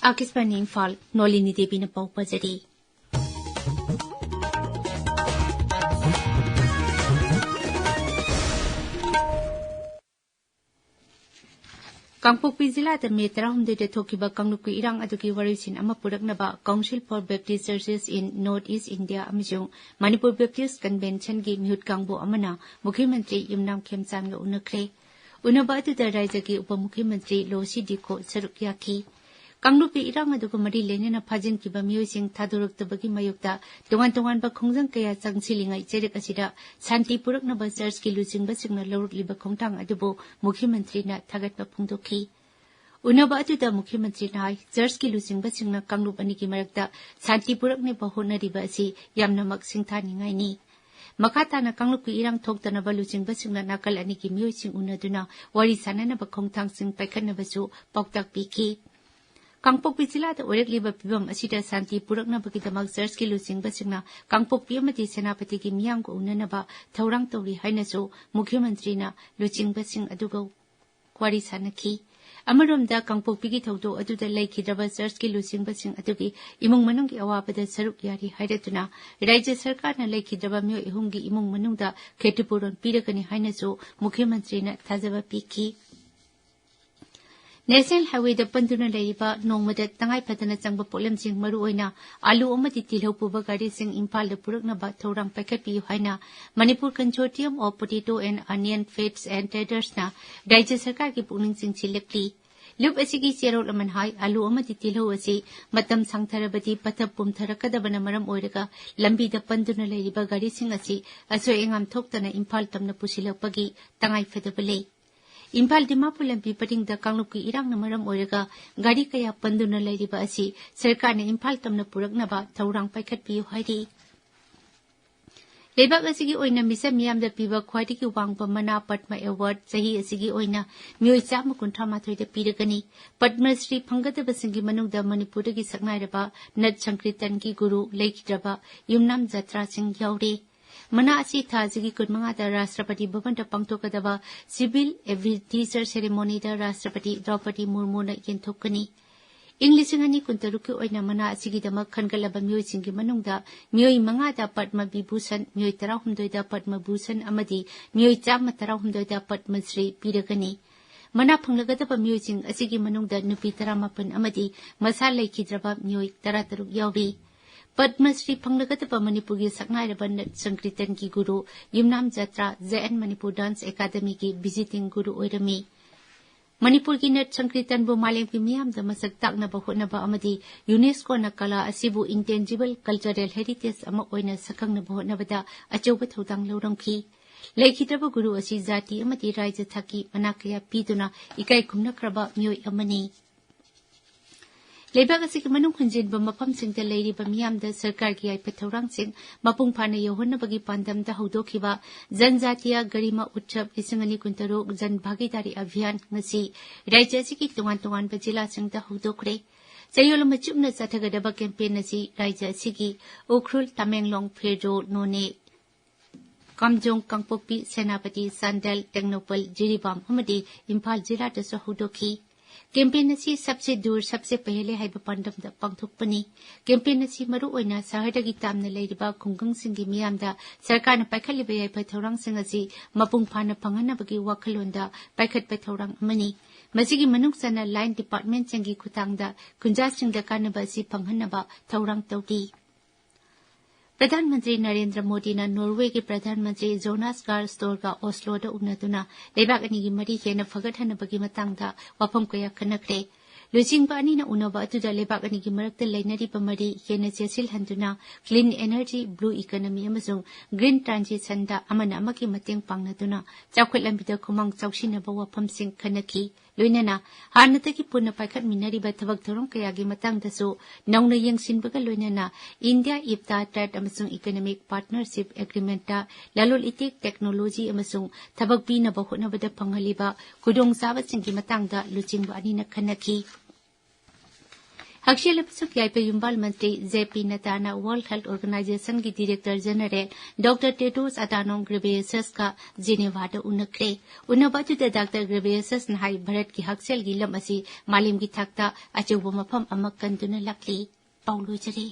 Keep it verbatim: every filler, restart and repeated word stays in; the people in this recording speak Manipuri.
ꯑꯥꯀꯥꯁꯕꯥꯅꯤ ꯏꯝꯐꯥꯜ, ꯅꯣꯂꯤꯅꯤ ꯗꯦꯕꯤꯅ ꯄꯥꯎ ꯄꯥꯖꯔꯤ꯫ ꯀꯥꯡꯄꯣꯛꯄꯤ ꯖꯤꯂꯥꯗ ꯃꯦ ꯇꯔꯥꯍꯨꯝꯗꯣꯏꯗ ꯊꯣꯛꯈꯤꯕ ꯀꯥꯡꯂꯨꯞꯀꯤ ꯏꯔꯥꯡ ꯑꯗꯨꯒꯤ ꯋꯥꯔꯣꯏꯁꯤꯟ ꯑꯃ ꯄꯨꯔꯛꯅꯕ Council for Baptist Churches in North East India ꯑꯃꯁꯨꯡ ꯃꯅꯤꯄꯨꯔ ꯕꯦꯞꯇꯤꯁ ꯀꯟꯚꯦꯟꯁꯟꯒꯤ ꯃꯤꯍꯨꯠ ꯀꯥꯡꯕꯨ ꯑꯃꯅ ꯃꯨꯈ꯭ꯌ ꯃꯟꯇ꯭ꯔꯤ ꯌꯨꯝꯅꯥꯝ ꯈꯦꯝꯆꯥꯟꯒ ꯎꯅꯈ꯭ꯔꯦ꯫ ꯎꯅꯕ ꯑꯗꯨꯗ ꯔꯥꯖ꯭ꯌꯒꯤ ꯎꯄ ꯃꯨꯈ꯭ꯌ ꯃꯟꯇ꯭ꯔꯤ ꯂꯣ ꯁꯤ ꯗꯤꯈꯣ ꯁꯔꯨꯛ ꯌꯥꯈꯤ꯫ ꯀꯥꯡꯂꯨꯞꯀꯤ ꯏꯔꯥꯡ ꯑꯗꯨꯒ ꯃꯔꯤ ꯂꯩꯅꯅ ꯐꯥꯖꯤꯟꯈꯤꯕ ꯃꯤꯑꯣꯏꯁꯤꯡ ꯊꯥꯗꯣꯔꯛꯇꯕꯒꯤ ꯃꯥꯌꯣꯛꯇ ꯇꯣꯉꯥꯟ ꯇꯣꯉꯥꯟꯕ ꯈꯣꯡꯖꯪ ꯀꯌꯥ ꯆꯪꯁꯤꯜꯂꯤꯉꯩ ꯆꯩꯔꯛ ꯑꯁꯤꯗ ꯁꯥꯟꯇꯤ ꯄꯨꯔꯛꯅꯕ ꯆꯔꯆꯀꯤ ꯂꯨꯆꯤꯡꯕꯁꯤꯡꯅ ꯂꯧꯔꯛꯂꯤꯕ ꯈꯣꯡꯊꯥꯡ ꯑꯗꯨꯕꯨ ꯃꯨꯈ꯭ꯌ ꯃꯟꯇ꯭ꯔꯤꯅ ꯊꯥꯒꯠꯄ ꯐꯣꯡꯗꯣꯛꯈꯤ꯫ ꯎꯅꯕ ꯑꯗꯨꯗ ꯃꯨꯈ꯭ꯌ ꯃꯟꯇ꯭ꯔꯤꯅ ꯍꯥꯏ, ꯆꯔꯆꯀꯤ ꯂꯨꯆꯤꯡꯕꯁꯤꯡꯅ ꯀꯥꯡꯂꯨꯞ ꯑꯅꯤꯒꯤ ꯃꯔꯛꯇ ꯁꯥꯟꯇꯤ ꯄꯨꯔꯛꯅꯕ ꯍꯣꯠꯅꯔꯤꯕ ꯑꯁꯤ ꯌꯥꯝꯅꯃꯛ ꯁꯤꯡꯊꯥꯅꯤꯡꯉꯥꯏꯅꯤ꯫ ꯃꯈꯥ ꯇꯥꯅ ꯀꯥꯡꯂꯨꯞꯀꯤ ꯏꯔꯥꯡ ꯊꯣꯛꯇꯅꯕ ꯂꯨꯆꯤꯡꯕꯁꯤꯡꯅ ꯅꯥꯀꯜ ꯑꯅꯤꯒꯤ ꯃꯤꯑꯣꯏꯁꯤꯡ ꯎꯅꯗꯨꯅ ꯋꯥꯔꯤ ꯁꯥꯅꯅꯕ ꯈꯣꯡꯊꯥꯡꯁꯤꯡ ꯄꯥꯏꯈꯠꯅꯕꯁꯨ ꯄꯥꯎꯇꯥꯛ ꯄꯤꯈꯤ꯫ ꯀꯥꯡꯄꯣꯛꯄꯤ ꯖꯤꯂꯥꯗ ꯑꯣꯏꯔꯛꯂꯤꯕ ꯐꯤꯚꯝ ꯑꯁꯤꯗ ꯁꯥꯟꯇꯤ ꯄꯨꯔꯛꯅꯕꯒꯤꯗꯃꯛ ꯆꯔꯆꯀꯤ ꯂꯨꯆꯤꯡꯕꯁꯤꯡꯅ ꯀꯥꯡꯄꯣꯛꯄꯤ ꯑꯃꯗꯤ ꯁꯦꯅꯥꯄꯇꯤꯒꯤ ꯃꯤꯌꯥꯝꯒ ꯎꯅꯅꯕ ꯊꯧꯔꯥꯡ ꯇꯧꯔꯤ ꯍꯥꯏꯅꯁꯨ ꯃꯨꯈ꯭ꯌ ꯃꯟꯇ꯭ꯔꯤꯅ ꯂꯨꯆꯤꯡꯕꯁꯤꯡ ꯑꯗꯨꯒ ꯋꯥꯔꯤ ꯁꯥꯅꯈꯤ꯫ ꯑꯃꯔꯣꯝꯗ, ꯀꯥꯡꯄꯣꯛꯄꯤꯒꯤ ꯊꯧꯗꯣꯛ ꯑꯗꯨꯗ ꯂꯩꯈꯤꯗ꯭ꯔꯕ ꯆꯔꯆꯀꯤ ꯂꯨꯆꯤꯡꯕꯁꯤꯡ ꯑꯗꯨꯒꯤ ꯏꯃꯨꯡ ꯃꯅꯨꯡꯒꯤ ꯑꯋꯥꯕꯗ ꯁꯔꯨꯛ ꯌꯥꯔꯤ ꯍꯥꯏꯔꯗꯨꯅ ꯔꯥꯖ꯭ꯌ ꯁꯔꯀꯥꯔꯅ ꯂꯩꯈꯤꯗ꯭ꯔꯕ ꯃꯤꯑꯣꯏ ꯑꯍꯨꯝꯒꯤ ꯏꯃꯨꯡ ꯃꯅꯨꯡꯗ ꯈꯦꯇꯤꯄꯨꯔꯣꯟ ꯄꯤꯔꯒꯅꯤ ꯍꯥꯏꯅꯁꯨ ꯃꯨꯈ꯭ꯌ ꯃꯟꯇ꯭ꯔꯤꯅ ꯊꯥꯖꯕ ꯄꯤꯈꯤ꯫ ꯅꯦꯁꯅꯦꯜ ꯍꯥꯏꯋꯦꯗ ꯄꯟꯗꯨꯅ ꯂꯩꯔꯤꯕ ꯅꯣꯡꯃꯗ ꯇꯉꯥꯏ ꯐꯗꯅ ꯆꯪꯕ ꯄꯣꯠꯂꯝꯁꯤꯡ, ꯃꯔꯨꯑꯣꯏꯅ ꯑꯂꯨ ꯑꯃꯗꯤ ꯇꯤꯜꯍꯧ ꯄꯨꯕ ꯒꯥꯔꯤꯁꯤꯡ ꯏꯝꯐꯥꯜꯗ ꯄꯨꯔꯛꯅꯕ ꯊꯧꯔꯥꯡ ꯄꯥꯏꯈꯠꯄꯤꯌꯨ ꯍꯥꯏꯅ Manipur Consortium of Potato and Onion Feeds and Traders ꯅ ꯔꯥꯖ꯭ꯌ ꯁꯔꯀꯥꯔꯒꯤ ꯄꯨꯛꯅꯤꯡ ꯆꯤꯡꯁꯤꯜꯂꯛꯂꯤ꯫ ꯂꯨꯞ ꯑꯁꯤꯒꯤ ꯆꯦꯔꯣꯜ ꯑꯃꯅ ꯍꯥꯏ, ꯑꯂꯨ ꯑꯃꯗꯤ ꯇꯤꯜꯍꯧ ꯑꯁꯤ ꯃꯇꯝ ꯁꯥꯡꯊꯔꯕꯗꯤ ꯄꯠꯊ ꯄꯨꯝꯊꯔꯛꯀꯗꯕꯅ ꯃꯔꯝ ꯑꯣꯏꯔꯒ ꯂꯝꯕꯤꯗ ꯄꯟꯗꯨꯅ ꯂꯩꯔꯤꯕ ꯒꯥꯔꯤꯁꯤꯡ ꯑꯁꯤ ꯑꯁꯣꯏ ꯑꯉꯥꯝ ꯊꯣꯛꯇꯅ ꯏꯝꯐꯥꯜ ꯇꯝꯅ ꯄꯨꯁꯤꯜꯂꯛꯄꯒꯤ ꯇꯉꯥꯏ ꯐꯗꯕ ꯂꯩ꯫ ꯏꯝꯐꯥꯜ ꯗꯤꯃꯥꯄꯨꯔ ꯂꯝꯕꯤ ꯄꯔꯤꯡꯗ ꯀꯥꯡꯂꯨꯞꯀꯤ ꯏꯔꯥꯡꯅ ꯃꯔꯝ ꯑꯣꯏꯔꯒ ꯒꯥꯔꯤ ꯀꯌꯥ ꯄꯟꯗꯨꯅ ꯂꯩꯔꯤꯕ ꯑꯁꯤ ꯁꯔꯀꯥꯔꯅ ꯏꯝꯐꯥꯜ ꯇꯝꯅ ꯄꯨꯔꯛꯅꯕ ꯊꯧꯔꯥꯡ ꯄꯥꯏꯈꯠꯄꯤꯌꯨ ꯍꯥꯏꯔꯤ꯫ ꯂꯩꯕꯥꯛ ꯑꯁꯤꯒꯤ ꯑꯣꯏꯅ ꯃꯤꯆꯝ ꯃꯤꯌꯥꯝꯗ ꯄꯤꯕ ꯈ꯭ꯋꯥꯏꯗꯒꯤ ꯋꯥꯡꯕ ꯃꯅꯥ ꯄꯗꯃ ꯑꯦꯋꯥꯔꯗ ꯆꯍꯤ ꯑꯁꯤꯒꯤ ꯑꯣꯏꯅ ꯃꯤꯑꯣꯏ ꯆꯥꯝꯃ ꯀꯨꯟꯊ꯭ꯔꯥ ꯃꯥꯊꯣꯏꯗ ꯄꯤꯔꯒꯅꯤ꯫ ꯄꯗꯃ ꯁ꯭ꯔꯤ ꯐꯪꯒꯗꯕꯁꯤꯡꯒꯤ ꯃꯅꯨꯡꯗ ꯃꯅꯤꯄꯨꯔꯗꯒꯤ ꯁꯛꯅꯥꯏꯔꯕ ꯅꯠ ꯁꯪꯀ꯭ꯔꯤꯇꯟꯒꯤ ꯒꯨꯔꯨ ꯂꯩꯈꯤꯗ꯭ꯔꯕ ꯌꯨꯝꯅꯥꯝ ꯖꯇ꯭ꯔꯥꯁꯤꯡ ꯌꯥꯎꯔꯤ꯫ ꯃꯅꯥ ꯑꯁꯤ ꯊꯥ ꯑꯁꯤꯒꯤ ꯀꯨꯟꯃꯉꯥꯗ ꯔꯥꯁꯇ꯭ꯔꯄꯇꯤ ꯚꯕꯟꯗ ꯄꯥꯡꯊꯣꯛꯀꯗꯕ ꯁꯤꯚꯤꯜ ꯑꯦꯚꯤꯗꯤꯁꯔ ꯁꯦꯔꯦꯃꯣꯅꯤꯗ ꯔꯥꯁꯇ꯭ꯔꯄꯇꯤ ꯗ꯭ꯔꯧꯄꯗꯤ ꯃꯨꯔꯃꯨꯅ ꯌꯦꯟꯊꯣꯛꯀꯅꯤ꯫ ꯏꯪ ꯂꯤꯁꯤꯡ ꯑꯅꯤ ꯀꯨꯟꯇꯔꯨꯛꯀꯤ ꯑꯣꯏꯅ ꯃꯅꯥ ꯑꯁꯤꯒꯤꯗꯃꯛ ꯈꯟꯒꯠꯂꯕ ꯃꯤꯑꯣꯏꯁꯤꯡꯒꯤ ꯃꯅꯨꯡꯗ ꯃꯤꯑꯣꯏ ꯃꯉꯥꯗ ꯄꯗꯃ ꯕꯤꯚꯨꯁꯟ, ꯃꯤꯑꯣꯏ ꯇꯔꯥꯍꯨꯝꯗꯣꯏꯗ ꯄꯗꯃ ꯚꯨꯁꯟ ꯑꯃꯗꯤ ꯃꯤꯑꯣꯏ ꯆꯥꯝꯃ ꯇꯔꯥꯍꯨꯝꯗꯣꯏꯗ ꯄꯗꯃ ꯁ꯭ꯔꯤ ꯄꯤꯔꯒꯅꯤ꯫ ꯃꯅꯥ ꯐꯪꯂꯒꯗꯕ ꯃꯤꯑꯣꯏꯁꯤꯡ ꯑꯁꯤꯒꯤ ꯃꯅꯨꯡꯗ ꯅꯨꯄꯤ ꯇꯔꯥꯃꯥꯄꯟ ꯑꯃꯗꯤ ꯃꯁꯥ ꯂꯩꯈꯤꯗ꯭ꯔꯕ ꯃꯤꯑꯣꯏ ꯇꯔꯥꯇꯔꯨꯛ ꯌꯥꯎꯔꯤ꯫ ꯄꯗꯃ ꯁ꯭ꯔꯤ ꯐꯪꯂꯒꯗꯕ ꯃꯅꯤꯄꯨꯔꯒꯤ ꯁꯛꯅꯥꯏꯔꯕ ꯅꯠ ꯁꯪꯀ꯭ꯔꯤꯇꯟꯒꯤ ꯒꯨꯔꯨ, Yumnam Jatra, J N Manipur dance ꯑꯦꯀꯥꯗꯃꯤꯒꯤ ꯚꯤꯖꯤꯇꯤꯡ ꯒꯨꯔꯨ ꯑꯣꯏꯔꯝꯃꯤ꯫ ꯃꯅꯤꯄꯨꯔꯒꯤ ꯅꯠ ꯁꯪꯀ꯭ꯔꯤꯇꯟꯕꯨ ꯃꯥꯂꯦꯝꯒꯤ ꯃꯤꯌꯥꯝꯗ ꯃꯁꯛ ꯇꯥꯛꯅꯕ ꯍꯣꯠꯅꯕ ꯑꯃꯗꯤ ꯌꯨꯅꯦꯁꯀꯣꯅ ꯀꯂꯥ ꯑꯁꯤꯕꯨ intangible cultural heritage ꯑꯃ ꯑꯣꯏꯅ ꯁꯛꯈꯪꯅꯕ ꯍꯣꯠꯅꯕꯗ ꯑꯆꯧꯕ ꯊꯧꯗꯥꯡ ꯂꯧꯔꯝꯈꯤ꯫ ꯂꯩꯈꯤꯗ꯭ꯔꯕ ꯒꯨꯔꯨ ꯑꯁꯤ ꯖꯥꯇꯤ ꯑꯃꯗꯤ ꯔꯥꯏꯖ ꯊꯥꯛꯀꯤ ꯃꯅꯥ ꯀꯌꯥ ꯄꯤꯗꯨꯅ ꯏꯀꯥꯏ ꯈꯨꯝꯅꯈ꯭ꯔꯕ ꯃꯤꯑꯣꯏ ꯑꯃꯅꯤ꯫ ꯂꯩꯕꯥꯛ ꯑꯁꯤꯒꯤ ꯃꯅꯨꯡ ꯍꯨꯟꯖꯤꯟꯕ ꯃꯐꯝꯁꯤꯡꯗ ꯂꯩꯔꯤꯕ ꯃꯤꯌꯥꯝꯗ ꯁꯔꯀꯥꯔꯒꯤ ꯌꯥꯏꯐ ꯊꯧꯔꯥꯡꯁꯤꯡ ꯃꯄꯨꯡ ꯐꯥꯅ ꯌꯧꯍꯟꯅꯕꯒꯤ ꯄꯥꯟꯗꯝꯗ ꯍꯧꯗꯣꯛꯈꯤꯕ ꯖꯟꯖꯥꯇꯤꯌꯥ ꯒꯔꯤꯃꯥ ꯎꯠꯁꯕ ꯂꯤꯁꯤꯡ ꯑꯅꯤ ꯀꯨꯟꯇꯔꯨꯛ ꯖꯟ ꯚꯥꯒꯤꯗꯥꯔꯤ ꯑꯚꯤꯌꯥꯟ ꯉꯁꯤ ꯔꯥꯖ꯭ꯌ ꯑꯁꯤꯒꯤ ꯇꯣꯉꯥꯟ ꯇꯣꯉꯥꯟꯕ ꯖꯤꯂꯥꯁꯤꯡꯗ ꯍꯧꯗꯣꯛꯈ꯭ꯔꯦ꯫ ꯆꯌꯣꯜ ꯑꯃ ꯆꯨꯞꯅ ꯆꯠꯊꯒꯗꯕ campaign ꯑꯁꯤ ꯔꯥꯖ꯭ꯌ ꯑꯁꯤꯒꯤ ꯎꯈ꯭ꯔꯨꯜ, ꯇꯃꯦꯡꯂꯣꯡ, ꯐꯦꯔꯖꯧ, ꯅꯣꯅꯦ, ꯀꯥꯝꯖꯣꯡ, ꯀꯥꯡꯄꯣꯛꯄꯤ, ꯁꯦꯅꯥꯄꯇꯤ, ꯆꯥꯟꯗꯦꯜ, ꯇꯦꯡꯅꯧꯄꯜ, ꯖꯤꯔꯤꯕꯥꯝ ꯑꯃꯗꯤ ꯏꯝꯐꯥꯜ ꯖꯤꯂꯥꯗꯁꯨ ꯍꯧꯗꯣꯛꯈꯤ꯫ Campaign ꯑꯁꯤ ꯁꯕꯁꯦ ꯗꯨꯔ ꯁꯕꯁꯦ ꯄꯦꯍꯂꯦ ꯍꯥꯏꯕ ꯄꯥꯟꯗꯝꯗ ꯄꯥꯡꯊꯣꯛꯄꯅꯤ꯫ Campaign ꯑꯁꯤ ꯃꯔꯨꯑꯣꯏꯅ ꯁꯍꯔꯗꯒꯤ ꯇꯥꯝꯅ ꯂꯩꯔꯤꯕ ꯈꯨꯡꯒꯪꯁꯤꯡꯒꯤ ꯃꯤꯌꯥꯝꯗ ꯁꯔꯀꯥꯔꯅ ꯄꯥꯏꯈꯠꯂꯤꯕ ꯌꯥꯏꯐ ꯊꯧꯔꯥꯡꯁꯤꯡ ꯑꯁꯤ ꯃꯄꯨꯡ ꯐꯥꯅ ꯐꯪꯍꯟꯅꯕꯒꯤ ꯋꯥꯈꯜꯂꯣꯟꯗ ꯄꯥꯏꯈꯠꯄ ꯊꯧꯔꯥꯡ ꯑꯃꯅꯤ꯫ ꯃꯁꯤꯒꯤ ꯃꯅꯨꯡ ꯆꯟꯅ line departmentꯁꯤꯡꯒꯤ ꯈꯨꯠꯊꯥꯡꯗ ꯈꯨꯟꯖꯥꯁꯤꯡꯗ ꯀꯥꯟꯅꯕ ꯑꯁꯤ ꯐꯪꯍꯟꯅꯕ ꯊꯧꯔꯥꯡ ꯇꯧꯔꯤ꯫ ꯄ꯭ꯔꯙꯥꯟ ꯃꯟꯇ꯭ꯔꯤ ꯅꯔꯦꯟꯗ꯭ꯔ ꯃꯣꯗꯤꯅ ꯅꯣꯔꯋꯦꯒꯤ ꯄ꯭ꯔꯙꯥꯟ ꯃꯟꯇ꯭ꯔꯤ ꯖꯣꯅꯥꯁ ꯒꯥꯔ ꯁ꯭ꯇꯣꯔꯒ ꯑꯣꯁꯂꯣꯗ ꯎꯅꯗꯨꯅ ꯂꯩꯕꯥꯛ ꯑꯅꯤꯒꯤ ꯃꯔꯤ ꯍꯦꯟꯅ ꯐꯒꯠꯍꯟꯅꯕꯒꯤ ꯃꯇꯥꯡꯗ ꯋꯥꯐꯝ ꯀꯌꯥ ꯈꯟꯅꯈ꯭ꯔꯦ꯫ ꯂꯨꯆꯤꯡꯕ ꯑꯅꯤꯅ ꯎꯅꯕ ꯑꯗꯨꯗ ꯂꯩꯕꯥꯛ ꯑꯅꯤꯒꯤ ꯃꯔꯛꯇ ꯂꯩꯅꯔꯤꯕ ꯃꯔꯤ ꯍꯦꯟꯅ ꯆꯦꯠꯁꯤꯜꯍꯟꯗꯨꯅ clean energy, blue economy ꯑꯃꯁꯨꯡ green transitionꯗ ꯑꯃꯅ ꯑꯃꯒꯤ ꯃꯇꯦꯡ ꯄꯥꯡꯅꯗꯨꯅ ꯆꯥꯎꯈꯠ ꯂꯝꯕꯤꯗ ꯈꯨꯃꯥꯡ ꯆꯥꯎꯁꯤꯟꯅꯕ ꯋꯥꯐꯝꯁꯤꯡ ꯈꯟꯅꯈꯤ꯫ ꯂꯣꯏꯅꯅ ꯍꯥꯟꯅꯗꯒꯤ ꯄꯨꯟꯅ ꯄꯥꯏꯈꯠꯃꯤꯟꯅꯔꯤꯕ ꯊꯕꯛ ꯊꯧꯔꯝ ꯀꯌꯥꯒꯤ ꯃꯇꯥꯡꯗꯁꯨ ꯅꯧꯅ ꯌꯦꯡꯁꯤꯟꯕꯒ ꯂꯣꯏꯅꯅ India IPTA trade ꯑꯃꯁꯨꯡ economic partnership agreementꯇ ꯂꯂꯣꯟ ꯏꯇꯤꯛ, technology ꯑꯃꯁꯨꯡ ꯊꯕꯛ ꯄꯤꯅꯕ ꯍꯣꯠꯅꯕꯗ ꯐꯪꯍꯜꯂꯤꯕ ꯈꯨꯗꯣꯡꯆꯥꯕꯁꯤꯡꯒꯤ ꯃꯇꯥꯡꯗ ꯂꯨꯆꯤꯡꯕ ꯑꯅꯤꯅ ꯈꯟꯅꯈꯤ꯫ ꯍꯛꯁꯦꯜ ꯑꯃꯁꯨꯡ ꯌꯥꯏꯐ ꯌꯨꯝꯕꯥꯜ ꯃꯟꯇ꯭ꯔꯤ ꯖꯦ ꯄꯤ ꯅꯗꯥꯅ World Health Organization ꯒꯤ Director General Doctor Tedros Adhanom Ghebreyesus ꯀ ꯖꯤꯅꯦꯚꯥꯗ ꯎꯅꯈ꯭ꯔꯦ꯫ ꯎꯅꯕ ꯑꯗꯨꯗ ꯗꯥꯛꯇꯔ ꯒ꯭ꯔꯦꯕꯤꯌꯁꯁꯅ ꯍꯥꯏ, ꯚꯥꯔꯠꯀꯤ ꯍꯛꯁꯦꯜꯒꯤ ꯂꯝ ꯑꯁꯤ ꯃꯥꯂꯦꯝꯒꯤ ꯊꯥꯛꯇ ꯑꯆꯧꯕ ꯃꯐꯝ ꯑꯃ ꯀꯟꯗꯨꯅ ꯂꯥꯛꯂꯤ꯫ ꯄꯥꯎ ꯂꯣꯏꯖꯔꯦ꯫